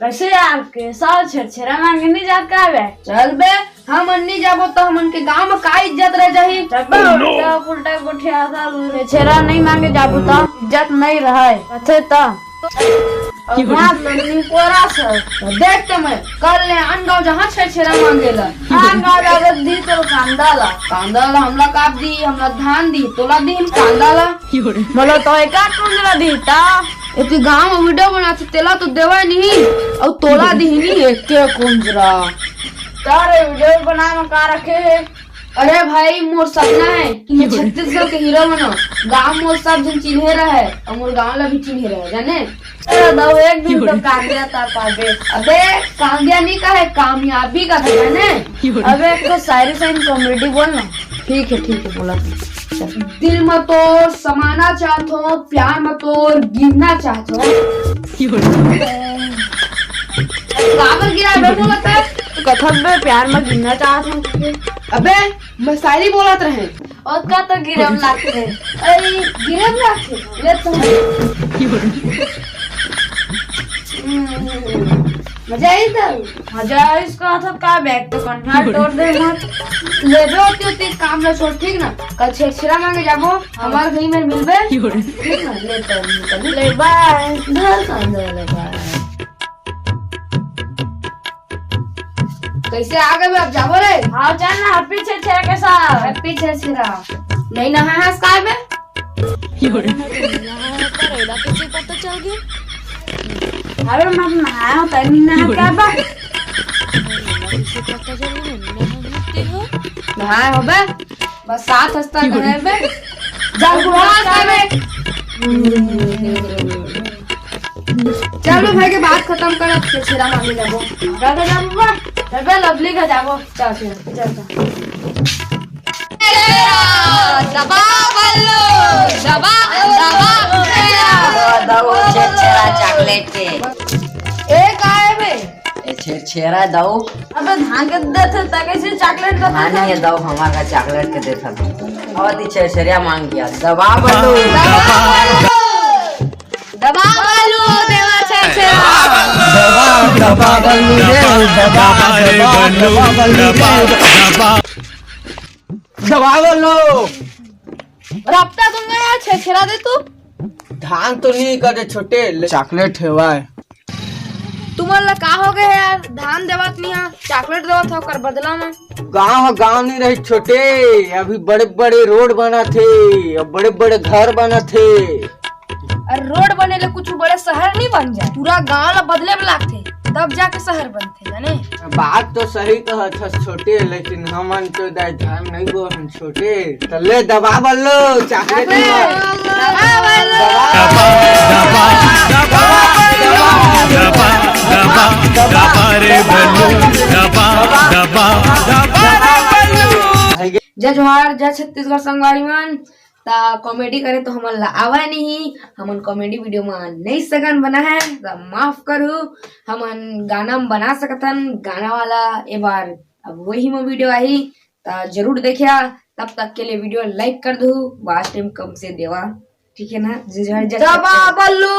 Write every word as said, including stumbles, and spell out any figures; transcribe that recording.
ऐसे यार, के साल छेरछेरा मांगे नहीं जात का बे? चल बे, हम नहीं जाबो तो हमन के गांव में का इज्जत रह जाही? चल बे, उल्टा पुल्टा गोठिया साल छेरछेरा नहीं मांगे जाबो तो इज्जत नहीं रहे। कथे तो। अउ मार तो निपोरा से। देख तो मैं, कल ले आन गाँव जहाँ छेरछेरा मांगेला। आन गाँव जाबे दी तो कांदा ला। कांदा ला हमला काप दी, हमला धान दी, तोला दी हम कांदा ला। मतलब तो एक आध कांदा ला दी ता। एती गाँव में वीडियो बनाथे, तेला तो देवा नहीं, अउ तोला दी नहीं एक के कुंजरा। तारे वीडियो बनाए में का रखे है? अरे भाई, मोर सपना है कि मैं छत्तीसगढ़ के हीरो बनूं। गांव में सब जन चिन्हे रहे, अउ मोर गांव ला भी चिन्हे रहे, जाने? अरे दाऊ, एक दिन तो कांदिया ता पाबे। अबे, कांदिया नहीं कहे, कामयाबी का था, जाने? अबे, एक तो शायरी साइन कॉमेडी बोल ना। ठीक है, ठीक है, बोला। दिल में तोर समाना चाहत हो, प्यार में तोर गिरना चाहत हो। काबर गिरा बे, बोला था? कथक बे, प्यार में गिरना चाहत हो। अबे, मैं शायरी बोलत रहे। और का तो गिरम लागथे। अरे, गिरम लागथे। ले तो। हम्म, मजा आई था। मजा आई इसका तो का बैग तो कंठा तोड़ दे मत। ले दो, तू तीस काम ना छोड़, ठीक ना? कल छेरछेरा मांगे जाबो, हमार घर में मिलबे। ठीक ना? ले तो, ले बाय। घर का अंदर ले बाय। कैसे आ गए बे? अब जाबो रे। हाँ, चल ना, हैप्पी छेरछेरा के साथ। हैप्पी छेरछेरा। नहीं नहाए हस का बे? करेला कैसे पता चल गया? अरे, मैं नहाया हूँ, तैं नहीं नहा क्या बा? करेला कैसे पता चल गया? मैं नहा नहाते हो? नहाए हो बे? बस सात हस्ता नहाए बे। जा, बुढ़ा नहाए बे। चल बे, भाई के बात खत्म कर, अब छेरछेरा मांगे जाबो। दादा जा बाबा, तबे लवली का जाबो। चल, चल, चल, चल। दबा बल्लू, दबा, दबा। दो, दो, छेरछेरा चॉकलेट के। ए, का है बे? ए, छेरछेरा दो। अबे, धान के देथे, त कैसे चॉकलेट का धान देथे? नहीं, ये दो हमार का चॉकलेट के देथा। और दी छेरछेरा मांग गया। दबा बल्लू। दबा बल्लू। दबा बल्लू, देवा छेरछेरा। दबा, दबा बल्लू रे, दबा, दबा, दबा बल्लू रे। दबा बल्लू। रफ्ता दूंगा यार, छेरछेरा दे तू। धान तो नहीं करे छोटे, ले चॉकलेट है भाई। तुमन ला का हो गए यार, धान देवत नहीं हा, चॉकलेट देवत हो कर बदला में। गाँव ह गाँव नहीं रही छोटे, अभी बड़े बड़े रोड बनत हे, अब बड़े बड़े घर बनत हे। अरे रोड बने ले कुछ बड़े शहर नहीं बन जाए, पूरा गाँव ला बदले में लागथे, तब जाके शहर बनथे, जाने? बात तो सही कहत हस छोटे, लेकिन हमन तो दाई धान नहीं बोहन छोटे। त ले दबा बल्लो, चॉकलेट दबा। दबा बल्लो। दबा, दबा, दबा, दबा, दबा, दबा रे बल्लू, दबा, दबा, दबा रे बल्लू। जय जोहार, जय छत्तीसगढ़ संगवारी मन। ता कॉमेडी करे तो हमन ला आवय नहीं, हमन कॉमेडी वीडियो म नहीं सगन बना है, ता माफ करू, हमन गाना म बना सकथन, गाना वाला ए बार अब वही म वीडियो आही, ता जरूर देखिया। तब तक के लिए वीडियो लाइक कर दू, वॉच टाइम कम से देवा, ठीक है ना? जय जोहार, जय दबा छत्तीसगढ़। बल्लू।